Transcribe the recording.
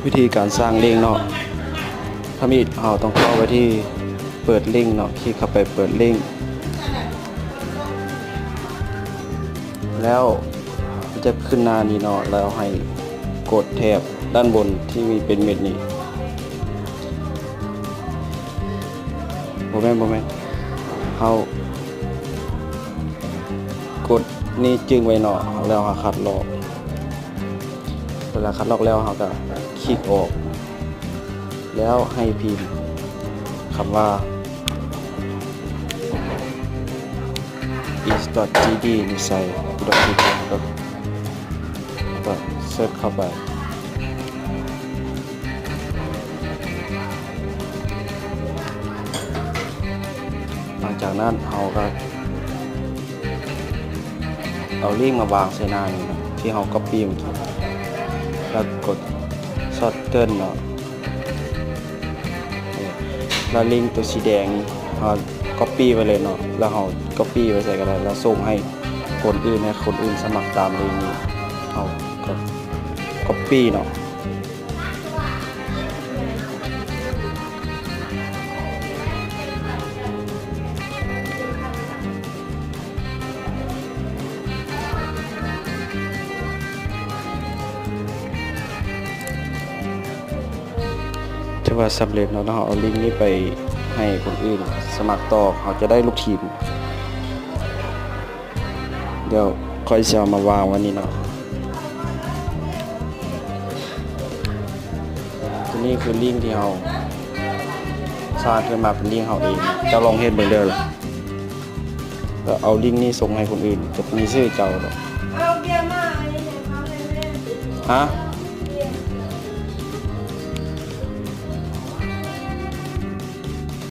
ວິທີການສ້າງລິ້ງເນາະ, ທຳອິດເຮົາຕ້ອງເຂົ້າໄປທີ່ເປີດລິ້ງເນາະ, ຄລິກເຂົ້າໄປເປີດລິ້ງ ແລ້ວຈະຂຶ້ນໜ້ານີ້ເນາະ, ແລ້ວໃຫ້ກົດແຖບດ້ານບົນທີ່ມີເປັນເມັດນີ້. ບໍ່ແມ່ນ, ບໍ່ແມ່ນ, ເຮົາກົດນີ້ຈຶ່ງໄວ້ເນາະ, ແລ້ວເຮົາຄັດລອກ. ເວລາຄັດລອກແລ້ວ ເຮົາກໍຄລິກອອກ ແລ້ວໃຫ້ພິມຄຳວ່າ inks.gd ນີ້ໃສ່ .gd ແລ້ວກໍ ແລ້ວກໍເສີດເຂົ້າໄປ. ຫຼັງຈາກນັ້ນເຮົາກໍເອົາລິ້ງມາວາງໃສ່ໜ້ານີ້ນະ ທີ່ເຮົາກັອບປີ້ເມື່ອກີ້ ແລ້ວກົດ shorten ເນາະ. ນີ້ ແລ້ວລິ້ງຕົວສີແດງ ເຮົາກັອບປີ້ໄວ້ເລີຍເນາະ, ແລ້ວເຮົາກັອບປີ້ໄວ້ໃສກໍໄດ້ ແລ້ວສົ່ງໃຫ້ຄົນອື່ນ ໃຫ້ຄົນອື່ນສະໝັກຕາມລິ້ງນີ້. ເຮົາກໍກັອບປີ້ເນາະ. ຖືວ່າສຳເລັດເນາະ, ເຮົາເອົາລິ້ງນີ້ໄປໃຫ້ຄົນອື່ນສະໝັກຕໍ່ ເຮົາຈະໄດ້ລູກທີມ. ດຽວຂ້ອຍຊິເອົາມາວາງໄວ້ນີ້ເນາະ. ຕົວນີ້ຄືລິ້ງທີ່ເຮົາສ້າງຂຶ້ນມາເປັນລິ້ງເຮົາເອງ. ເຈົ້າລອງເຮັດເບິ່ງເດີ ແລ້ວເອົາລິ້ງນີ້ສົ່ງໃຫ້ຄົນອື່ນ, ຈະມີຊື່ເຈົ້າດອກ. ຮະ?